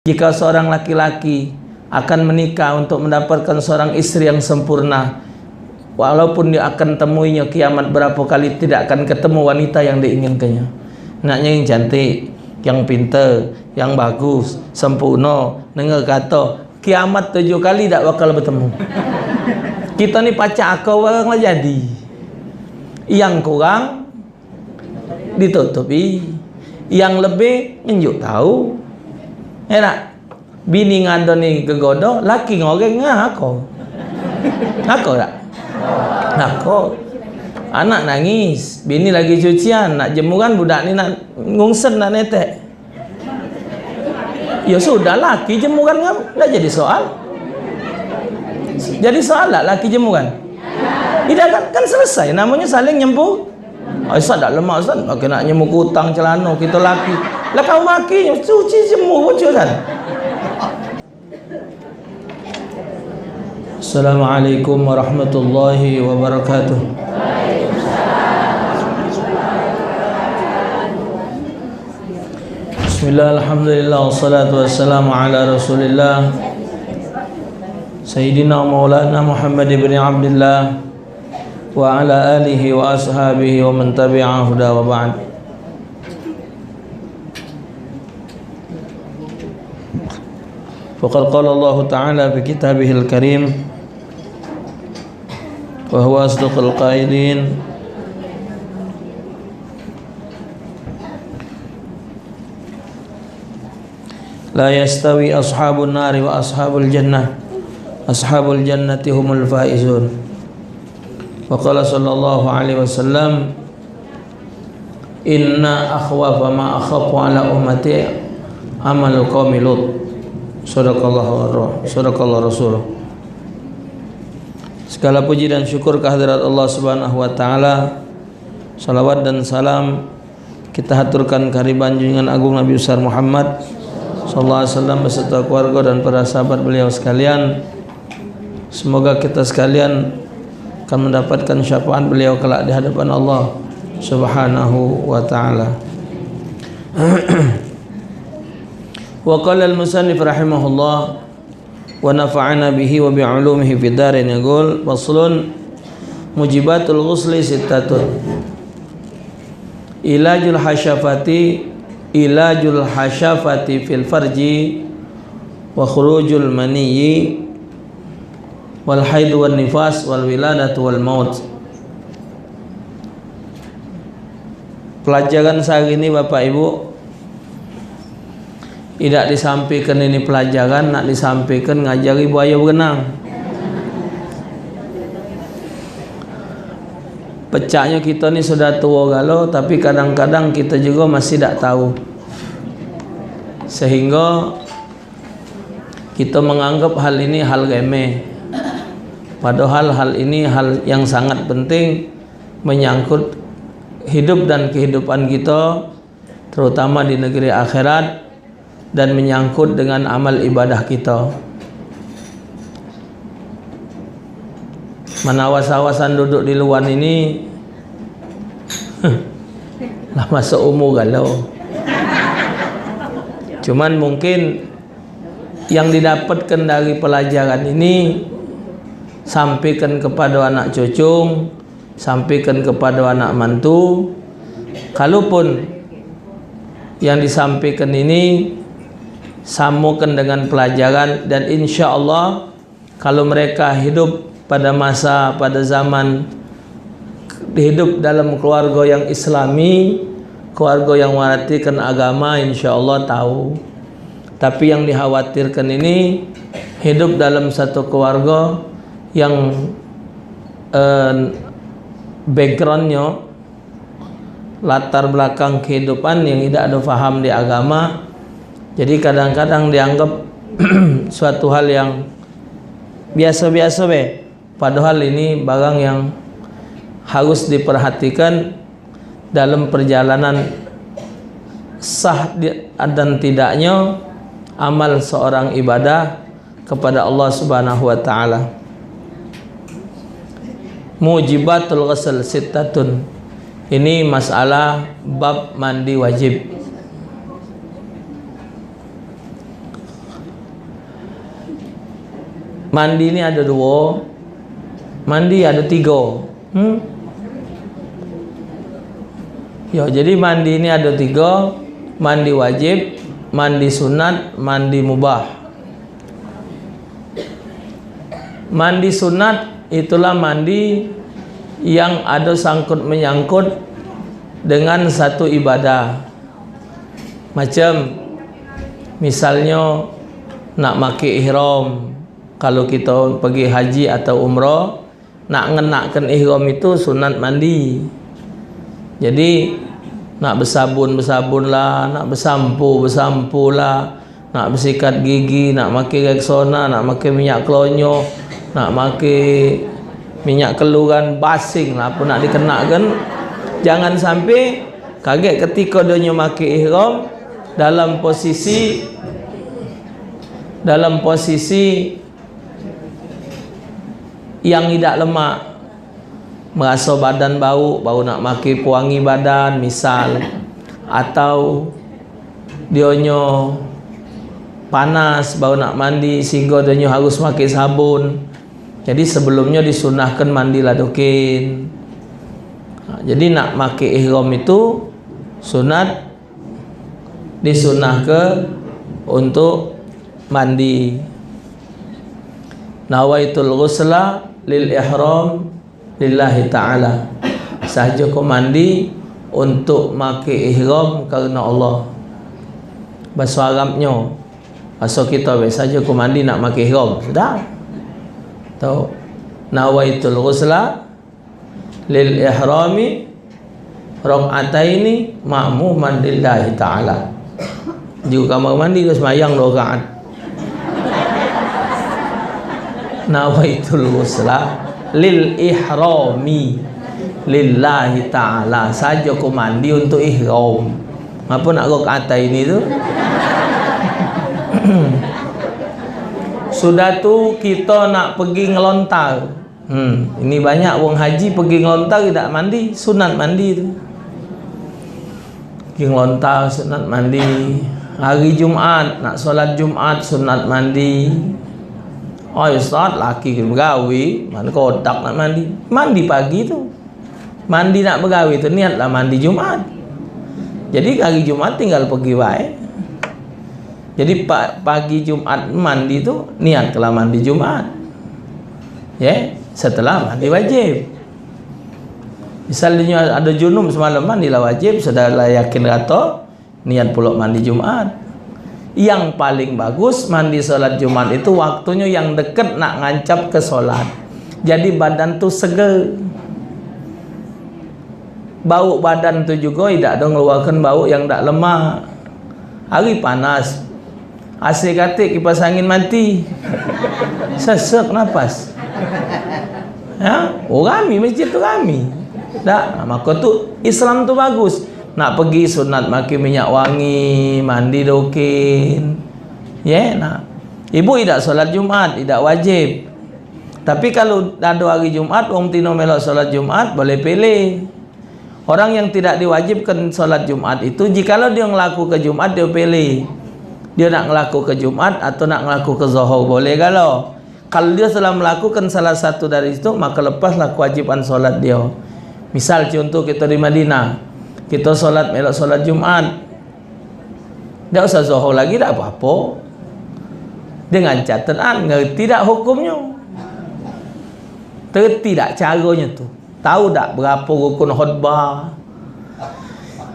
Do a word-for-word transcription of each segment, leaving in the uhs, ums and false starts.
Jika seorang laki-laki akan menikah untuk mendapatkan seorang istri yang sempurna, walaupun dia akan temuinya kiamat berapa kali, tidak akan ketemu wanita yang diinginkannya. Naknya yang cantik, yang pinter, yang bagus, sempurna, dengar kata, kiamat tujuh kali tak bakal bertemu. Kita ni pacak akal orang lah jadi. Yang kurang ditutupi, yang lebih ngenjuk tahu. Enak. Bini ngadoni gegodo, laki ngoreng ngako. Ngako tak? Ngako. Anak nangis, bini lagi cucian, nak jemuran, budak ni nak ngungsen, nak netek. Ya sudah, laki jemuran ngam, dah jadi soal. Jadi soal tak laki jemuran? Tidak kan? Kan selesai, namanya saling nyempu. "Ai, Ustaz, dak lemak, Ustaz. Makin nak nyemu kutang celano kita laki." Lah, kau maki, cuci jemu, bocor kan? Assalamualaikum warahmatullahi wabarakatuh. Bismillah, alhamdulillah, wassalatu wassalamu ala Rasulillah, Sayyidina Maulana Muhammad ibn Abdillah, wa ala alihi wa ashabihi wa man tabi'a huda, wa ba'd. Faqad qala Allahu ta'ala fi kitabihil karim, wa huwa asdaqul qailin, "La yastawi ashabun nari wa ashabul jannah. Ashabul jannati humul faizun." Wa qala sallallahu alaihi wasallam, "Inna akhwafa ma akhafu ala ummati amalu qaumi Lut." Sadaqallahu ar-, sadaqallahu rasuluh. Segala puji dan syukur kehadirat Allah Subhanahu wa taala. Salawat dan salam kita haturkan kehadirat junjungan agung Nabi besar Muhammad sallallahu alaihi wasallam beserta keluarga dan para sahabat beliau sekalian. Semoga kita sekalian akan mendapatkan syafaat beliau kelak di hadapan Allah Subhanahu wa taala. Wa qala al-musannif rahimahullah, wa nafa'ana bihi wa bi ulumihi fid darain, yaqul, faslun, mujibatul ghusli sittatun. Ilajul hasyafati, ilajul hasyafati fil farji, wa khurujul maniyyi, wal haid wan nifas, wal wiladatu wal maut. Pelajaran sehari ni, Bapak Ibu, idak disampaikan ini pelajaran, nak disampaikan ngajari buaya berenang. Pecaknyo kito ni sudah tuo galo, tapi kadang-kadang kito jugo masih dak tahu. Sehinggo kito menganggap hal ini hal remeh. Padahal hal ini hal yang sangat penting, menyangkut hidup dan kehidupan kito, terutama di negeri akhirat, dan menyangkut dengan amal ibadah kita. Menawas-awasan duduk di luar ini, lah masuk umur galo. Cuman mungkin yang didapatkan dari pelajaran ini, sampaikan kepada anak cucung, sampaikan kepada anak mantu. Kalaupun yang disampaikan ini samakan dengan pelajaran, dan insya Allah, kalau mereka hidup pada masa, pada zaman hidup dalam keluarga yang islami, keluarga yang merhatikan agama, insya Allah tahu. Tapi yang dikhawatirkan ini hidup dalam satu keluarga yang, eh, backgroundnya, latar belakang kehidupan yang tidak ada faham di agama. Jadi kadang-kadang dianggap suatu hal yang biasa-biasa be. Padahal ini barang yang harus diperhatikan dalam perjalanan sah di-, dan tidaknya amal seorang ibadah kepada Allah Subhanahu wa taala. Mujibatul ghusl sittatun. Ini masalah bab mandi wajib. Mandi ni ado duo, mandi ado tigo. Hmm? Yo, jadi mandi ni ado tigo, mandi wajib, mandi sunat, mandi mubah. Mandi sunat itulah mandi yang ado sangkut menyangkut dengan satu ibadah. Macam misalnyo nak make ihram, kalu kito pegi haji atau umroh, nak ngenakken ihram itu sunat mandi. Jadi, nak besabun-besabun lah, nak besampo-besampo lah, nak besikat gigi, nak make Rexona, nak make minyak kelonyo, nak make minyak keluran, basing lah apo nak dikenakken. Jangan sampe kagek ketiko donyo make ihram dalam posisi, dalam posisi yang idak lemak, meraso badan bau, bau nak make pewangi badan, misal, atau dionyo panas, bau nak mandi, sehinggo dionyo harus make sabun. Jadi, sebelumnyo disunahkan mandi ladokin. Ha, jadi, nak make ihram itu sunat, disunahke untuk mandi. Nawaitul ghusla lil ihram lillahi ta'ala. Sajo ku mandi untuk make ihram karena Allah. Baso Arabnyo, baso kito be, sajo ku mandi nak make ihram. Sudah. Tu. Nawaitul ghusla lil ihrami rak'ataini ma'muman lillahi ta'ala. Di kamar mandi tu sembahyang dua rakaat. Nawaitul ghusla lil ihrami lillahi ta'ala. Sajo ku mandi untuk ihram. Ngapo nak rak'ataini tu? Sudah tu kito nak pegi ngelontar. Hmm, ini banyak wong haji pegi ngelontar idak mandi, sunat mandi tu. Pegi ngelontar sunat mandi. Hari Jumat nak solat Jumat sunat mandi. Oi ustaz, laki kena begawe, mano kodak nak mandi. Mandi pagi tu. Mandi nak begawe tu niatlah mandi Jumat. Jadi hari Jumat tinggal pegi bae. Jadi pa-, pagi Jumat mandi tu niatlah mandi Jumat. Ye, setelah mandi wajib. Misalnyo ado junub semalam, mandilah wajib, sudah lah yakin rato, niat pulo mandi Jumat. Yang paling bagus mandi solat Jumat itu waktunyo yang deket nak ngancap ke solat. Jadi badan tu seger. Bau badan tu jugo idak ado ngeluarkan bau yang dak lemak. Hari panas, A C katik, kipas angin mati. Sesek napas. Ha? Oh, rami masjid tu, rami. Dak, mako tu Islam tu bagus. Nak pegi sunat make minyak wangi, mandi dokin. Ye, nah. Ibu idak solat Jumat, idak wajib. Tapi kalu ado hari Jumat, wong tino melok solat Jumat, boleh pilih. Orang yang tidak diwajibkan solat Jumat itu, jikalau dio ngelakuke Jumat, dio pilih. Dio nak ngelakuke Jumat atau nak ngelakuke Zohor, boleh galo. Kalu dio telah melakukan salah satu dari itu, maka lepaslah kewajiban solat dio. Misal contoh, kito di Madinah, kito solat, melok solat Jumat, dak usah Zohor lagi, dak apo-apo. Dengan catatan, ngerti dak hukumnyo? Ngerti dak caronyo tu? Tahu dak berapo rukun khutbah?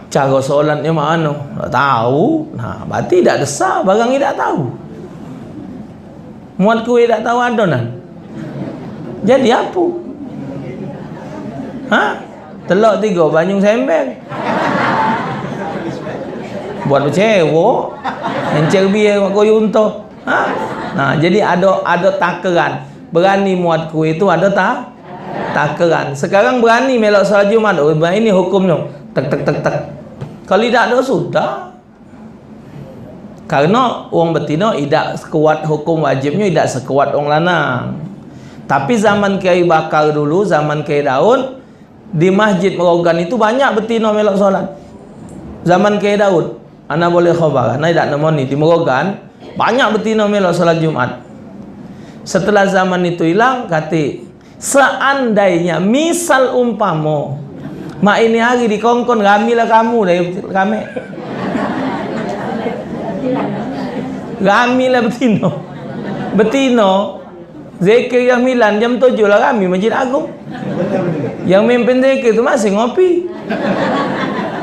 Caro solatnyo mano? Dak tahu. Nah, berarti dak desah barang idak tahu. Muat kue dak tahu adonan. Jadi apo? Ha? Telok tigo, banyu sember. Buat becewok. Encer bie mak koyo unto. Ha? Nah, jadi ado, ado takeran. Berani muat kue tu ado ta-, takeran. Sekarang berani melok solat Jumat. Oh, ini hukumnyo. Tek, tek, tek, tek. Kalu idak ado, sudah. Kareno wong betino idak sekuat hukum wajibnyo, idak sekuat wong lanang. Tapi zaman Kiai Bakar dulu, zaman Kiai Daud, di Masjid Merogan itu banyak betino melok solat. Zaman Kiai Daud, ana boleh khobar, ana idak nemoni, di Merogan, banyak betino melok solat Jumat. Setelah zaman itu ilang, katik, seandainya, misal umpamo, mak ini hari dikongkon, ramilah kamu dari kami. Ramilah betino. Betino, zikir jam sembilan, jam tujuh lah rami Masjid Agung. Yang mimpin zikir tu masih ngopi.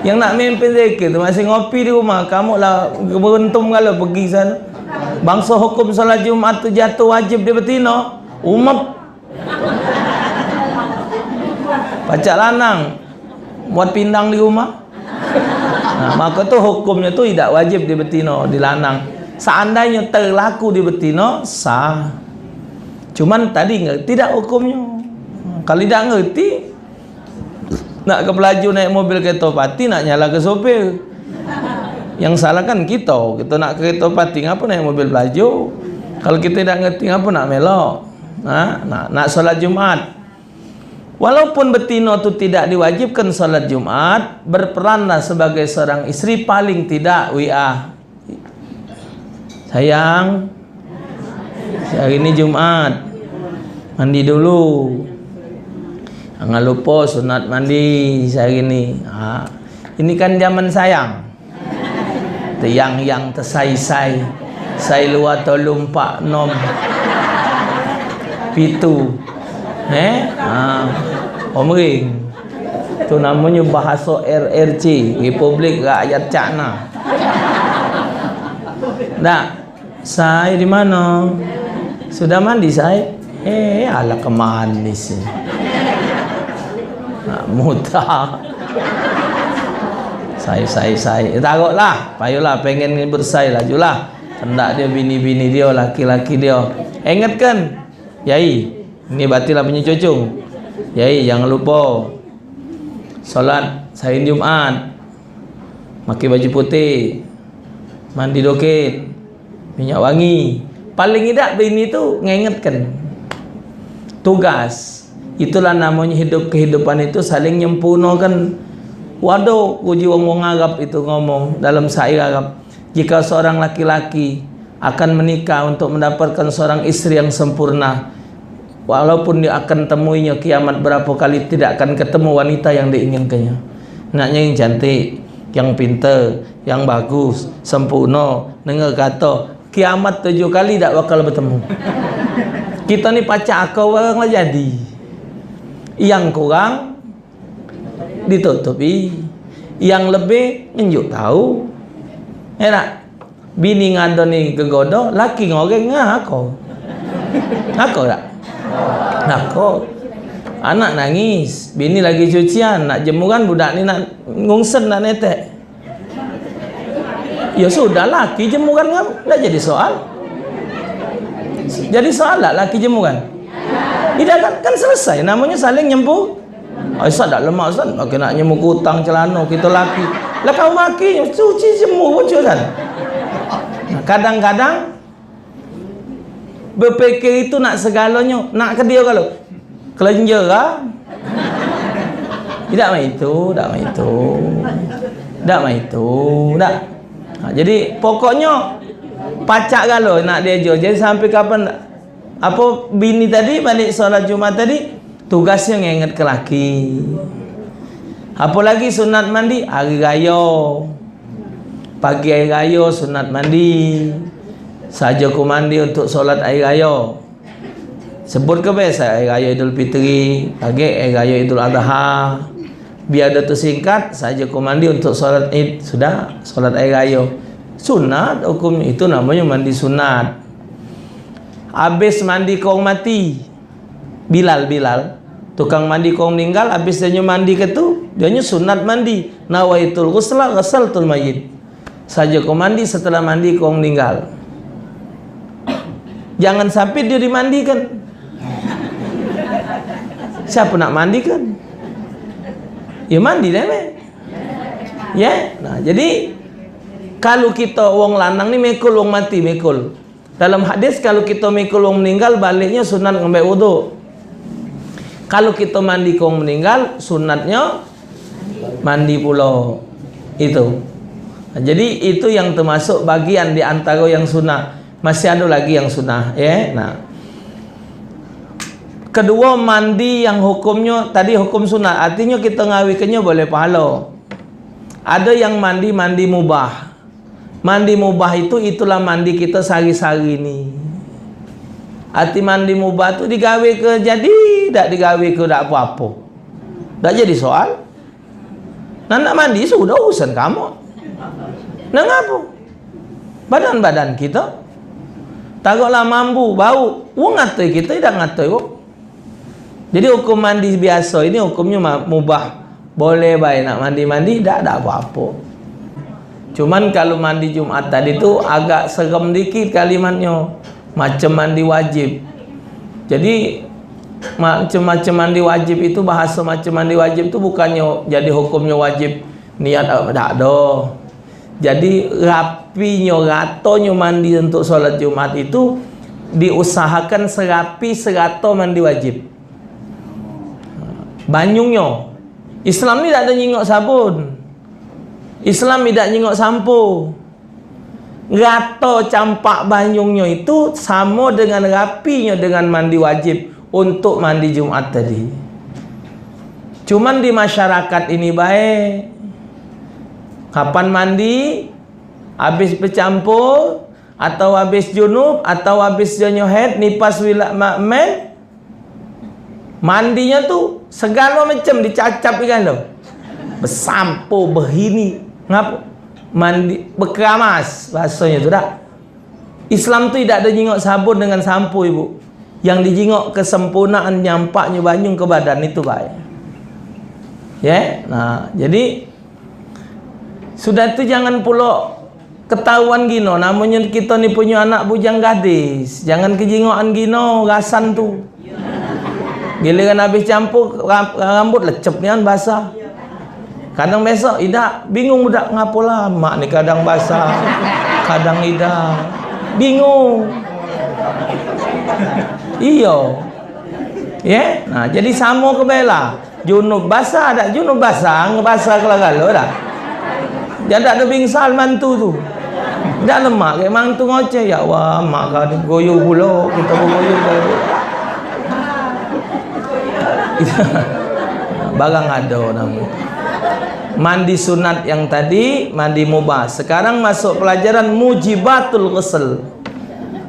Yang nak mimpin zikir tu masih ngopi di rumah. Kamu lah beruntung kalau pergi sana. Bangsa hukum salat Jumat tu jatuh wajib di betino. Umat. Pacak lanang. Buat pindang di rumah. Nah, maka tu hukumnya tu idak wajib di betino, di lanang. Seandainya terlaku di betino, sah. Cuman tadi ngerti dak hukumnya? Kalau idak ngerti, nak ke pelaju naik mobil kereta pati, nak nyala ke sopir. Yang salah kan kita. Kita nak kereta pati, ngapa naik mobil pelaju? Kalau kita dak ngerti, ngapa nak melok? Nah, nah, nak salat Jumat. Walaupun betino tu tidak diwajibkan salat Jumat, berperanlah sebagai seorang istri, paling tidak W A. Sayang, hari ini Jumat. Mandi dulu. Jangan lupa sunat mandi sehari ini. Ha. Ini kan zaman sayang. Tiang yang tesai-sai. Sai lua tolu empat enam pitu. Eh? Ha. Omring. Tu namonyo bahaso R R C, Republik Rakyat Cakna. Dak. Sai di mano? Sudah mandi, Sai? Eh, alah kemanis ni. Nak muta. Sai, sai, sai. Eh, taroklah. Payolah, pengen ngibur Sai, lajulah. Kendak dio, bini-bini dio, laki-laki dio. Ingetkan, Yai, ini batilah punyo cucung. Yai, jangan lupo. Solat sehari Jumat. Make baju putih. Mandi doket. Minyak wangi. Paling idak bini tu ngingetkan tugas. Itulah namonyo hidup, kehidupan itu saling nyempurnokan. Waduh, uji wong-wong Arab itu ngomong dalam syair Arab. Jika seorang laki-laki akan menikah untuk mendapatkan seorang istri yang sempurna, walaupun dia akan temuinya kiamat berapa kali, tidak akan ketemu wanita yang diinginkannya. Naknya yang cantik, yang pinter, yang bagus, sempurna, dengar kata, kiamat tujuh kali dak bakal bertemu. Kita ni pacak akau barang lah jadi. Yang kurang ditutupi. Yang lebih ngenjuk tahu. Enak. Bini ngadoni gegodo, laki ngoreng ngako. Ngako dak? Ngako. Anak nangis, bini lagi cucian, nak jemuran, budak ni nak ngungsen, nak netek. Ya sudah, laki jemuran ngam, dak jadi soal. Jadi soal dak laki jemuran? Tidak kan? Kan selesai, namanya saling nyempu. Ai, Ustaz, dak lemak, Ustaz. Makin nak nyemu kutang celano kita laki. Lah kau maki, cuci jemur bocor kan. Nah, kadang-kadang berpikir itu nak segalonyo, nak ke dia kalau kelenjera. Tidak mah itu, tidak mah itu. Tidak mah itu, dak. Nah, jadi pokoknyo pacak galo nak dia jo. Jadi sampai kapan Apo bini tadi balik solat Jumat tadi, tugasnyo ngenget ke laki. Apo lagi sunat mandi, hari rayo. Pagi hari rayo sunat mandi. Sajo ku mandi untuk solat hari rayo. Sebut ke be, hari rayo Idul Fitri, pagi hari rayo Idul Adha. Biar dah tu singkat, sajo ku mandi untuk solat Id, sudah solat hari rayo. Sunat hukum itu namonyo mandi sunat. Abis mandi ke wong mati, Bilal, Bilal, tukang mandi ke wong meninggal, abis dionyo mandi ke tu, dionyo sunat mandi. Nawaitul ghusla ghasaltul mayyit. Sajo ku mandi, setelah mandi ke wong meninggal. Jangan sampai dia dimandikan. Siapa nak mandikan? Ya mandi deh, meh. Ya, nah, jadi kalu kita wong lanang ni mikul wong mati, mikul. Dalam hadis, kalu kita mikul wong meninggal, baliknya sunat ngambek wuduk. Kalu kita mandi ke wong meninggal, sunatnya mandi pulo. Itu. Nah, jadi itu yang termasuk bagian di antara yang sunat. Masih ada lagi yang sunat, ya. Nah. Keduo, mandi yang hukumnyo tadi hukum sunat, artinyo kito ngawikennyo boleh pahalo. Ado yang mandi, mandi mubah. Mandi mubah itu, itulah mandi kito sehari-sehari ni. Arti mandi mubah tu digawe ke jadi, dak digawe ke dak apo-apo. Dak jadi soal. Nah, nak mandi sudah urusan kamu. Nah, ngapo? Badan-badan kito. Taroklah mambu, bau. Wong ngatoi kito, dak ngatoi wong. Jadi, hukum mandi biaso ini hukumnyo ma-, mubah. Boleh bae nak mandi-mandi, dak, dak apo-apo. Cuman, kalu mandi Jumat tadi tu agak serem dikit kalimatnyo. Macem mandi wajib. Jadi, macem-macem mandi wajib itu, bahaso macem mandi wajib tu bukannyo jadi hukumnyo wajib niat, dak do. Jadi, rapinyo, ratonyo mandi untuk sholat Jumat itu diusahakan serapi, serato mandi wajib. Banyunyo. Islam ni dak ado nyingok sabun. Islam idak nyingok sampo. Rato campak banyunyo itu samo dengan rapinyo dengan mandi wajib untuk mandi Jumat tadi. Cuman di masyarakat ini bae, kapan mandi, habis becampur, atau habis junub, atau habis janyo haid, nipas, wila-, ma-, men, mandinyo tu segalo macam dicacap ikan tu. Besampo, behini. Ngapo? Mandi, bekeramas bahasonyo tu dak. Islam tu idak ado jingok sabun dengan sampo, Ibu. Yang dijingok kesempurnaan nyampaknyo banyu ke badan itu bae. Ye? Nah, jadi sudah tu jangan pulo ketahuan gino, namonyo kito ni punyo anak bujang gadis. Jangan kejingokan gino gasan tu. Giliran habis campur, ram-, rambut lecep nian basah. Kadang besok idak, bingung budak, ngapo lah mak ni kadang basah, kadang idak. Bingung. Iyo. Ye? Nah, jadi samo ke bela. Junub basah, dak junub basah, ngebasah kalo-kalo dah. Jan dak ado bingsal mantu tu. Dak lemak ke mantu ngoceh, "Ya Allah, mak kau ni begoyo pulo, kito begoyo pulo." Barang ado namo. Mandi sunat yang tadi, mandi mubah. Sekarang masuk pelajaran mujibatul ghusl.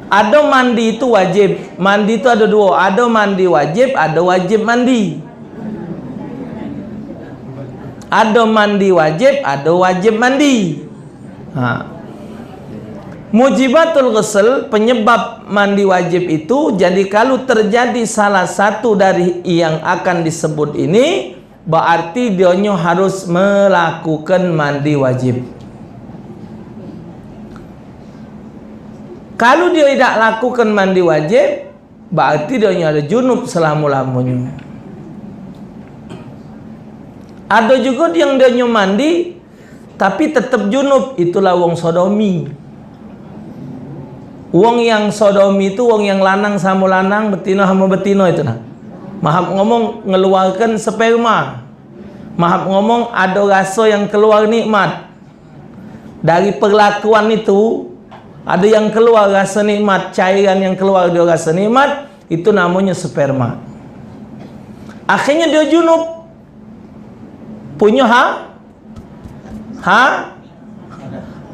Ado mandi itu wajib. Mandi itu ado duo. Ado mandi wajib, ado wajib mandi. Ado mandi wajib, ado wajib mandi. Ha. Mujibatul ghusl, penyebab mandi wajib itu, jadi kalu terjadi salah satu dari yang akan disebut ini, berarti dionyo harus melakukan mandi wajib. Kalu dio idak lakukan mandi wajib, berarti dionyo ado junub selamo-lamonyo. Ado jugo yang dionyo mandi, tapi tetep junub, itulah wong sodomi. Wong yang sodomi tu wong yang lanang samo lanang, betino samo betino itu nah. Mahap ngomong ngeluarkan sperma. Mahap ngomong ado raso yang keluar nikmat. Dari perlakuan itu, ado yang keluar raso nikmat, cairan yang keluar dio raso nikmat, itu namonyo sperma. Akhirnyo dio junub. Punyo ha? Ha?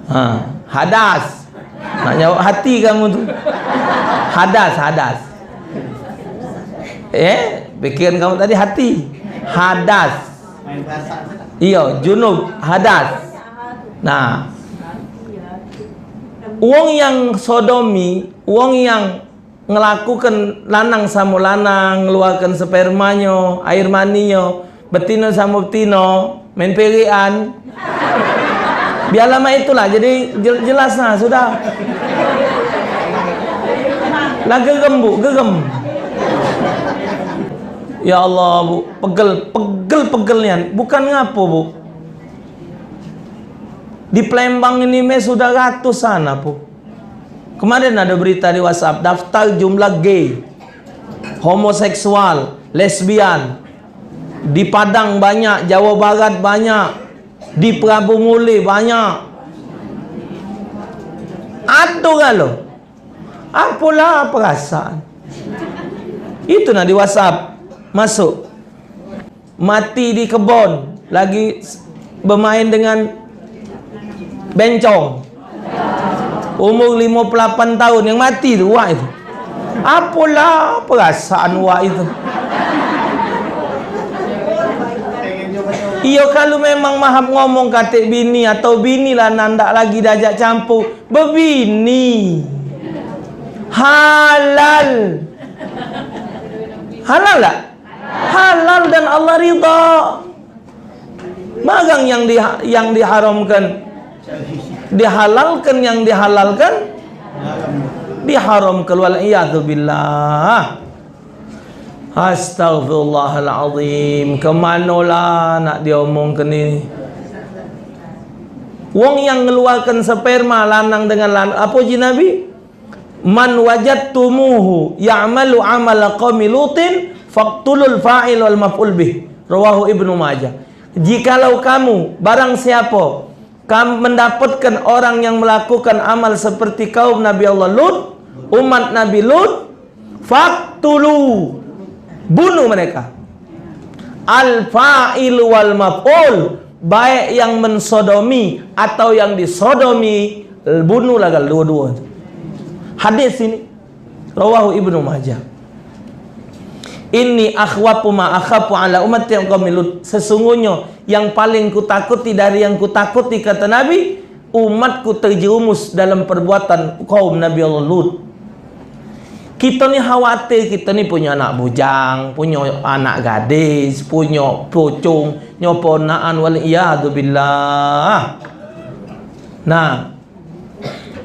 Ha, hadas. Nak nyawab hati kamu tu. Hadas, hadas. Eh, pikiran kamu tadi hati. Hadas. Iyo, junub, hadas. Nah. Wong yang sodomi, wong yang ngelakukan lanang samo lanang, ngeluarkan spermanyo, air maninyo, betino samo betino, main perean. Biarlah mak itulah, jadi jel-, jelas nah, sudah. Lah gerem, Bu, gerem. Ya Allah, Bu, pegel, pegel, pegel nian. Bukan ngapo, Bu. Di Palembang ini me sudah ratusan, Bu. Kemarin ada berita di WhatsApp, daftar jumlah gay, homoseksual, lesbian. Di Padang banyak, Jawa Barat banyak, di Prabu Muli banyak. Ado galo. Apolah perasaan. Itu nah di WhatsApp masuk. Mati di kebon, lagi s- bermain dengan bencong. Umur lima puluh lapan tahun yang mati tu, wak itu. Apalah perasaan wak itu. Iyo, kalu memang mahap ngomong katik bini atau bini lah nandak lagi diajak campur, bebini. Halal. Halal tak? Halal dan Allah ridha. Barang yang di, yang diharamkan, dihalalkan, yang dihalalkan, diharamkan. Wal iyadzu billah. Astaghfirullahalazim. Kemanolah nak diomongkan ni? Wong yang ngeluarkan sperma lanang dengan lanang, apa ji Nabi? "Man wajadtumuhu ya'malu amala qaumi Lutin, faqtulul fa'il wal maf'ul bih." Rawahu Ibnu Majah. Jikalau kamu, barang siapa, kamu mendapatkan orang yang melakukan amal seperti kaum Nabi Allah Lut, umat Nabi Lut, faqtulu, bunuh mereka. Al fa'il wal maf'ul, baik yang mensodomi atau yang disodomi, bunuhlah gal dua-dua. Hadis ini rawahu Ibnu Majah. "Inni akhwafu ma akhafu ala ummati qaumi Lut." Sesungguhnya yang paling kutakuti dari yang kutakuti, kata Nabi, umatku terjerumus dalam perbuatan kaum Nabi Allah Lut. Kita ni khawatir, kita ni punya anak bujang, punya anak gadis, punya pucung, nyo ponaan, wal iyadzu billah. Nah,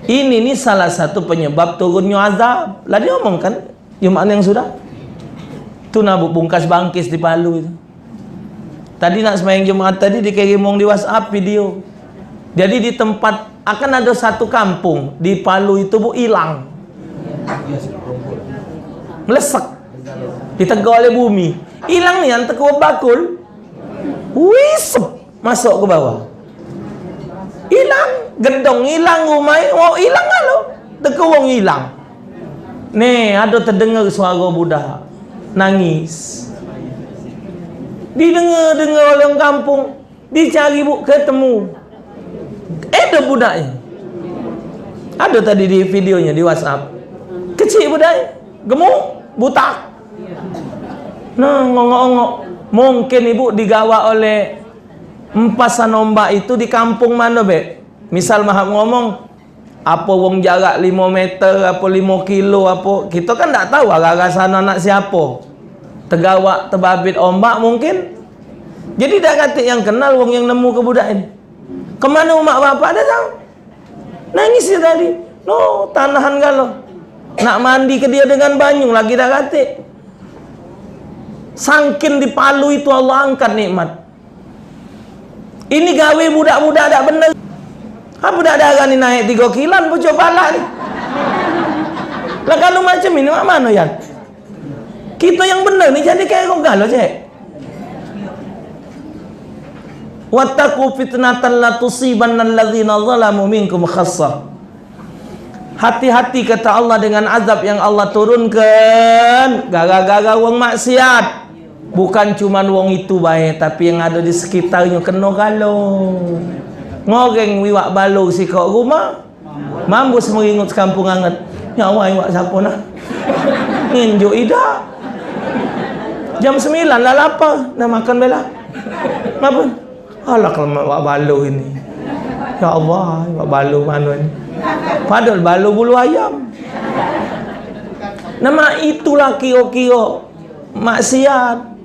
ini ni salah satu penyebab turunnya azab. Lah diomongkan Jumat yang sudah. Tu nak bungkas bangkis di Palu itu. Tadi nak sembahyang Jumat tadi dikirim wong di WhatsApp video. Jadi di tempat, akan ada satu kampung di Palu itu, Bu, hilang. Melesek. Ditegur oleh bumi. Hilang ni yang tekuat bakul. Wisep. Masuk ke bawah. Hilang. Gedong hilang, rumah, oh, hilang lalu. Tekuat wong hilang. Nih, ada terdengar suara budak nangis. Didengar-dengar oleh orang kampung, dicari, Bu, ketemu. Ada budaknya. Ada tadi di videonya di WhatsApp. Kecil budaknya, gemuk, butak. Nah, ngongok-ngongok. Mungkin ibu digawa oleh empasan ombak itu di kampung mana, Bek? Misal mahap ngomong, apa wong jarak limo meter, apa limo kilo, apa, kita kan ndak tahu arah-arah sana nak siapa. Tegawak, tebabit ombak mungkin. Jadi dak katik yang kenal wong yang nemu ke budak ini. Kemana umak bapak dak tahu. Nangis dia tadi. No, tanahan galo. Nak mandi ke dia dengan banyu lagi dak katik. Sangkin di Palu itu Allah angkat nikmat. Ini gawe budak-budak dak bener. Ha, budak dara ni naik tiga kilan pucuk pala ni. Lah kalu macam ini mak mano, Yan? Kita yang bener ni jadi kayak kok galo, cek. Wattaqu fitnatan la tusibanna alladzina zalamu minkum khassah. Hati-hati, kata Allah, dengan azab yang Allah turunkan gara-gara wong maksiat. Bukan cuman wong itu bae, tapi yang ada di sekitarnyo keno galo. Ngoreng iwak balur sikok rumah, mambus meringut sekampung anget. Nyawa iwak siapa nah? Nginjuk idak. Jam sembilan lah lapar, dah makan bela. Ngapa? Alah, kelemak wak balu ini. Ya Allah, wak balu mano ini? Padahal balu bulu ayam. Nama itulah kiro-kiro maksiat.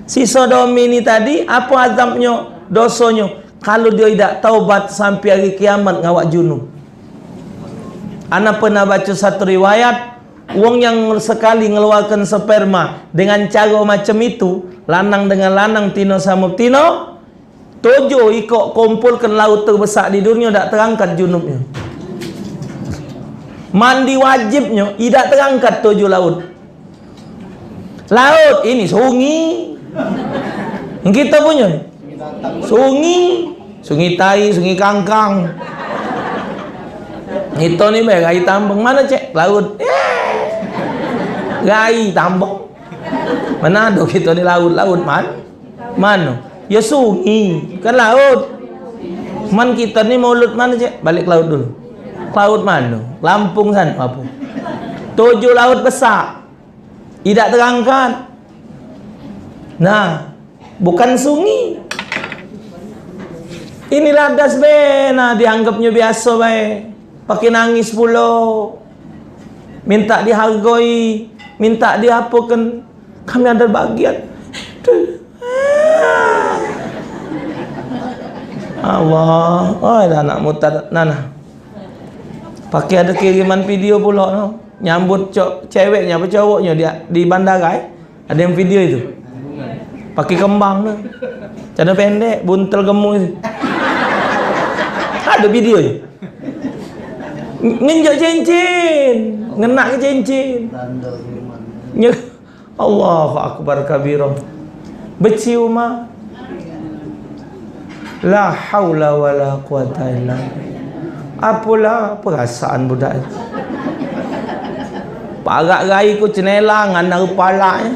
Si sodomi ni tadi, apa azabnyo, dosonyo? Kalu dio idak taubat sampai hari kiamat ngawak junub. Ana pernah baca satu riwayat, wong yang sekali ngeluarkan sperma dengan cara macam itu, lanang dengan lanang, tino samo tino, tujuh ikok kumpulkan laut terbesak di dunia, dak terangkat junubnya. Mandi wajibnya, idak terangkat tujuh laut. Laut ini sungi. Yang kita punya sungi, sungi tai, sungi kangkang. Kita ni bae gai tambang. Mana, cek? Laut. Gai tambang. Mano ado kito ni laut, laut man-, mano? Yo sungi, bukan laut. Man kito ni mulut mano, cek? Balik ke laut dulu. Laut mano? Lampung sano apo? Tujuh laut besak. Idak terangkat. Nah, bukan sungi. Ini ladas be, nah, dianggapnyo biaso bae. Pake nangis pulo. Minta dihargoi, minta diapokan. Kami ado bagian. Allah, oi, dah anak mutar, nah, nah. Pake ado kiriman video pulo, no. Nyambut co-, ceweknyo apo cowoknyo di, di bandara, eh. Ado yang video itu. Pake kembang tu. Celano pendek, buntel gemuk itu. Ado video itu. Ng-, ngenjuk cincin, ngenak ke cincin. Nye-, Allahu Akbar kabira. Beciuman. La haula wala quwata illa billah. Apolah perasaan budak itu. Parak rai ku cenela ngandar palak e.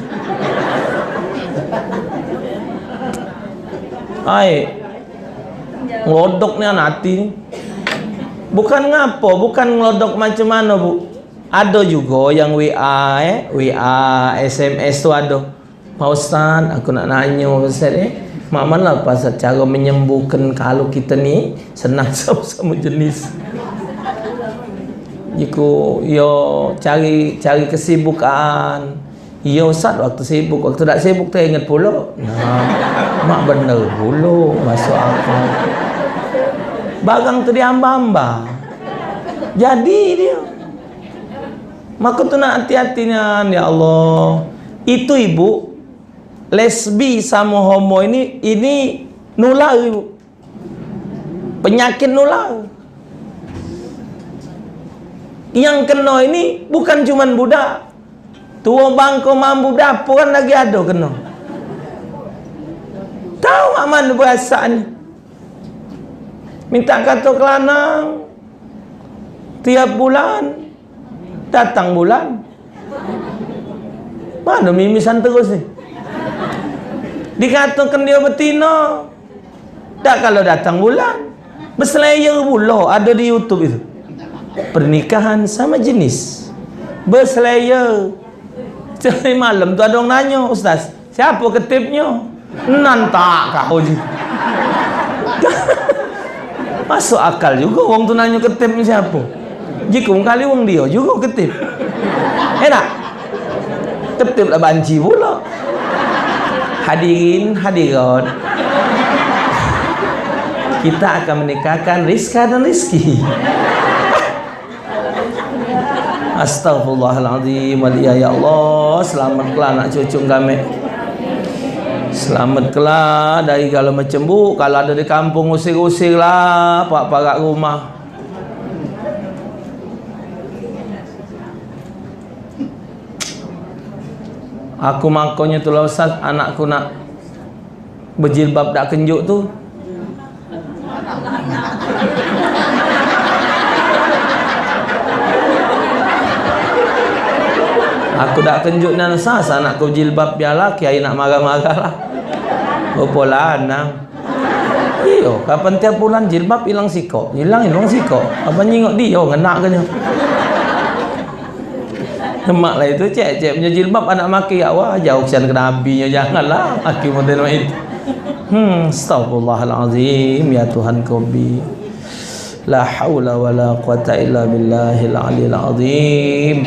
Ai, ngelodok nian ati ni. Bukan ngapo, bukan ngelodok macam mano, Bu. Ado jugo yang W A, eh, W A, S M S tu ado. Pak Ustaz, aku nak nanyo, Ustaz, eh. Mak mano pasal caro menyembuhkan kalu kito ni senang samo-samo jenis? Jiku yo cari, cari kesibukan. Iyo, Ustaz, waktu sibuk, waktu dak sibuk teringet pulo. Nah, mak bener pulo, masuk akal. Barang tu diamba-amba. Jadi dio. Mako tu nak hati-hati nian, ya Allah. Itu ibu, lesbi samo homo ini, ini nular, Ibu. Penyakit nular. Yang keno ini bukan cuman budak. Tuo bangko mambu daporan lagi ado keno. Tau mak mano perasaan ni? Minta kato ke lanang tiap bulan. Datang bulan. Mano mimisan terus ni? Dikatokan dio betino. Dak kalu datang bulan. Beslayer pulo, ado di YouTube itu. Pernikahan sama jenis. Beslayer. Tadi malam tu ado wong nanyo, "Ustaz, siapo ketipnyo?" Nan tak kau ji. Masuk akal jugo wong tu nanyo ketip ni siapo. Jiku kali wong dio jugo ketip. Enak. Ketip lah banci pulo. Hadirin, hadirat. Kita akan menikahkan Rizka dan Rizky. Astagfirullahalazim, wal iya, ya Allah, selamatkanlah anak cucu kami. Selamatkanlah dari segala macam, Bu. Kalau ada di kampung, usir-usirlah, pak parak rumah. Aku makonyo tu lah, Ustaz, anakku nak bejilbab dak kenjuk tu. Aku dak kenjuk nan sah, anakku jilbab biarlah, kiai nak marah-marah lah. Rupo lanang. Iyo, kapan tiap bulan jilbab ilang sikok, ilang, ilang sikok. Apa nyingok dio, ngenak ke nyo. Lemak lah itu, cek, cek punya jilbab anak maki, ya wah, jauh kesian ke nabi nyo, janganlah maki model mak itu. Hmm, astagfirullahalazim, ya Tuhan kobi. La haula wala quwata illa billahil aliyil azim.